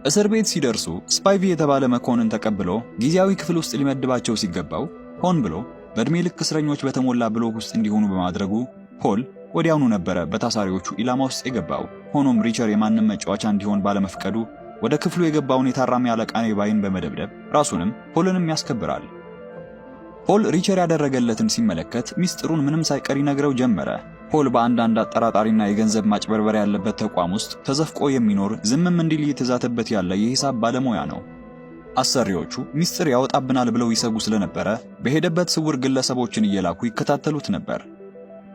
እስር ቤት ሲደርሱ ስፓይቪ የተባለ መኮንን ተቀብሎ ጊዜያዊ ክፍል ውስጥ ሊመድባቸው ሲገባው ሆን ብሎ በዕድሜ ልክ እስረኞች በተሞላ ብሎክ ውስጥ እንዲሆኑ በማድረጉ ፖል ወዲያውኑ ነበረ በታሳሪዎቹ ኢላማ ውስጥ የገባው። ሆኖም ሪቸር የማንም መጫወቻ እንዲሆን ባለመፍቀዱ ወደ ክፍሉ የገባውን የታራሚ አለቃ ባይን በመደብደብ ራሱንም ፖልንም ያስከብራል። ፖል ሪቸር ያደረገለትን ሲመለከት ሚስጥሩን ምንም ሳይቀር ይነግረው ጀመረ። ፖል በአንዳንድ አጠራጣሪና የገንዘብ ማጭበርበር ያለበት ተቋም ውስጥ ተዘፍቆ የሚኖር፣ ዝምም እንዲል እየተዛተበት ያለ የሂሳብ ባለሙያ ነው። አሰሪዎቹ ሚስጥር ያወጣብናል ብለው ይሰጉ ስለነበረ በሄደበት ስውር ግለሰቦችን እየላኩ ይከታተሉት ነበር።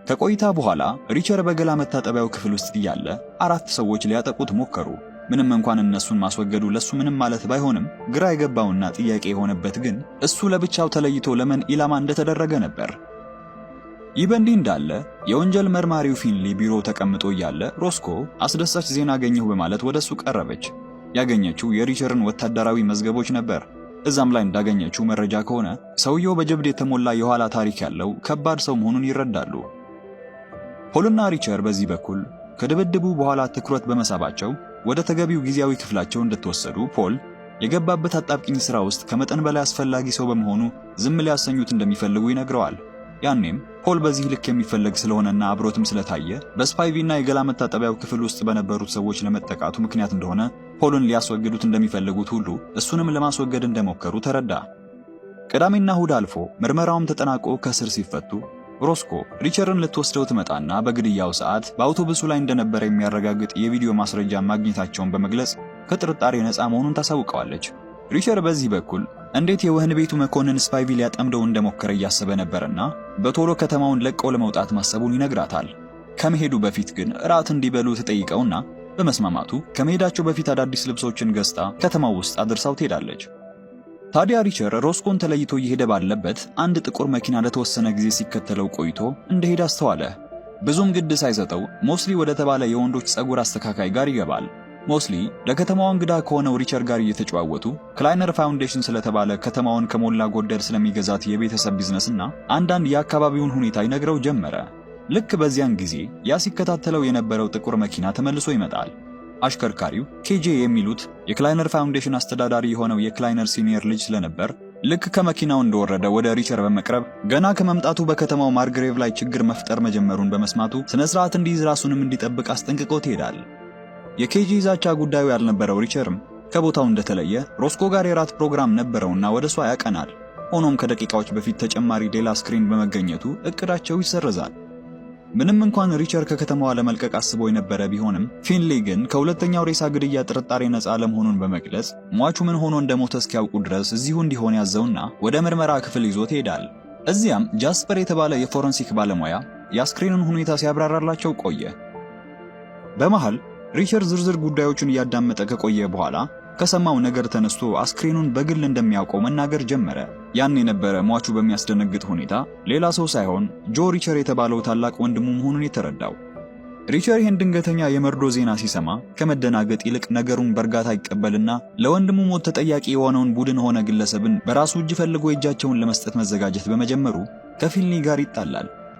ከቆይታ በኋላ ሪቸር በገላ መታጠቢያው ክፍል ውስጥ እያለ አራት ሰዎች ሊያጠቁት ሞከሩ። ምንም እንኳን እነሱን ማስወገዱ ለሱ ምንም ማለት ባይሆንም ግራ የገባውና ጥያቄ የሆነበት ግን እሱ ለብቻው ተለይቶ ለምን ኢላማ እንደተደረገ ነበር። ይህ በእንዲህ እንዳለ የወንጀል መርማሪው ፊንሊ ቢሮ ተቀምጦ እያለ ሮስኮ አስደሳች ዜና አገኘሁ በማለት ወደ እሱ ቀረበች። ያገኘችው የሪቸርን ወታደራዊ መዝገቦች ነበር። እዛም ላይ እንዳገኘችው መረጃ ከሆነ ሰውየው በጀብድ የተሞላ የኋላ ታሪክ ያለው ከባድ ሰው መሆኑን ይረዳሉ። ፖልና ሪቸር በዚህ በኩል ከድብድቡ በኋላ ትኩረት በመሳባቸው ወደ ተገቢው ጊዜያዊ ክፍላቸው እንደተወሰዱ ፖል የገባበት አጣብቂኝ ሥራ ውስጥ ከመጠን በላይ አስፈላጊ ሰው በመሆኑ ዝም ሊያሰኙት እንደሚፈልጉ ይነግረዋል። ያኔም ፖል በዚህ ልክ የሚፈለግ ስለሆነና አብሮትም ስለታየ በስፓይቪና የገላ መታጠቢያው ክፍል ውስጥ በነበሩት ሰዎች ለመጠቃቱ ምክንያት እንደሆነ፣ ፖልን ሊያስወግዱት እንደሚፈልጉት ሁሉ እሱንም ለማስወገድ እንደሞከሩ ተረዳ። ቅዳሜና እሁድ አልፎ ምርመራውም ተጠናቆ ከእስር ሲፈቱ ሮስኮ ሪቸርን ልትወስደው ትመጣና በግድያው ሰዓት በአውቶቡሱ ላይ እንደነበረ የሚያረጋግጥ የቪዲዮ ማስረጃ ማግኘታቸውን በመግለጽ ከጥርጣሬ ነፃ መሆኑን ታሳውቀዋለች። ሪቸር በዚህ በኩል እንዴት የወህኒ ቤቱ መኮንን ስፓይቪ ሊያጠምደው እንደሞከረ እያሰበ ነበርና በቶሎ ከተማውን ለቀው ለመውጣት ማሰቡን ይነግራታል። ከመሄዱ በፊት ግን እራት እንዲበሉ ትጠይቀውና በመስማማቱ ከመሄዳቸው በፊት አዳዲስ ልብሶችን ገዝታ ከተማው ውስጥ አድርሳው ትሄዳለች። ታዲያ ሪቸር ሮስኮን ተለይቶ እየሄደ ባለበት አንድ ጥቁር መኪና ለተወሰነ ጊዜ ሲከተለው ቆይቶ እንደሄደ አስተዋለ። ብዙም ግድ ሳይሰጠው ሞስሊ ወደ ተባለ የወንዶች ጸጉር አስተካካይ ጋር ይገባል። ሞስሊ ለከተማዋ እንግዳ ከሆነው ሪቸር ጋር እየተጨዋወቱ ክላይነር ፋውንዴሽን ስለተባለ ከተማውን ከሞላ ጎደል ስለሚገዛት የቤተሰብ ቢዝነስና አንዳንድ የአካባቢውን ሁኔታ ይነግረው ጀመረ። ልክ በዚያን ጊዜ ያ ሲከታተለው የነበረው ጥቁር መኪና ተመልሶ ይመጣል። አሽከርካሪው ኬጄ የሚሉት የክላይነር ፋውንዴሽን አስተዳዳሪ የሆነው የክላይነር ሲኒየር ልጅ ስለነበር ልክ ከመኪናው እንደወረደ ወደ ሪቸር በመቅረብ ገና ከመምጣቱ በከተማው ማርግሬቭ ላይ ችግር መፍጠር መጀመሩን በመስማቱ ስነ ስርዓት እንዲይዝ ራሱንም እንዲጠብቅ አስጠንቅቆት ይሄዳል። የኬጂ ዛቻ ጉዳዩ ያልነበረው ሪቸርም ከቦታው እንደተለየ ሮስኮ ጋር የራት ፕሮግራም ነበረውና ወደ እሷ ያቀናል። ሆኖም ከደቂቃዎች በፊት ተጨማሪ ሌላ አስክሬን በመገኘቱ እቅዳቸው ይሰረዛል። ምንም እንኳን ሪቸር ከከተማዋ ለመልቀቅ አስቦ የነበረ ቢሆንም ፊንሊ ግን ከሁለተኛው ሬሳ ግድያ ጥርጣሬ ነፃ አለመሆኑን በመግለጽ ሟቹ ምን ሆኖ እንደሞተ እስኪያውቁ ድረስ እዚሁ እንዲሆን ያዘውና ወደ ምርመራ ክፍል ይዞት ይሄዳል። እዚያም ጃስፐር የተባለ የፎረንሲክ ባለሙያ የአስክሬኑን ሁኔታ ሲያብራራላቸው ቆየ። በመሃል ሪቸር ዝርዝር ጉዳዮቹን እያዳመጠ ከቆየ በኋላ ከሰማው ነገር ተነስቶ አስክሬኑን በግል እንደሚያውቀው መናገር ጀመረ። ያን የነበረ ሟቹ በሚያስደነግጥ ሁኔታ ሌላ ሰው ሳይሆን ጆ ሪቸር የተባለው ታላቅ ወንድሙ መሆኑን የተረዳው። ሪቸር ይህን ድንገተኛ የመርዶ ዜና ሲሰማ ከመደናገጥ ይልቅ ነገሩን በእርጋታ ይቀበልና ለወንድሙ ሞት ተጠያቂ የሆነውን ቡድን ሆነ ግለሰብን በራሱ እጅ ፈልጎ እጃቸውን ለመስጠት መዘጋጀት በመጀመሩ ከፊንሊ ጋር ይጣላል።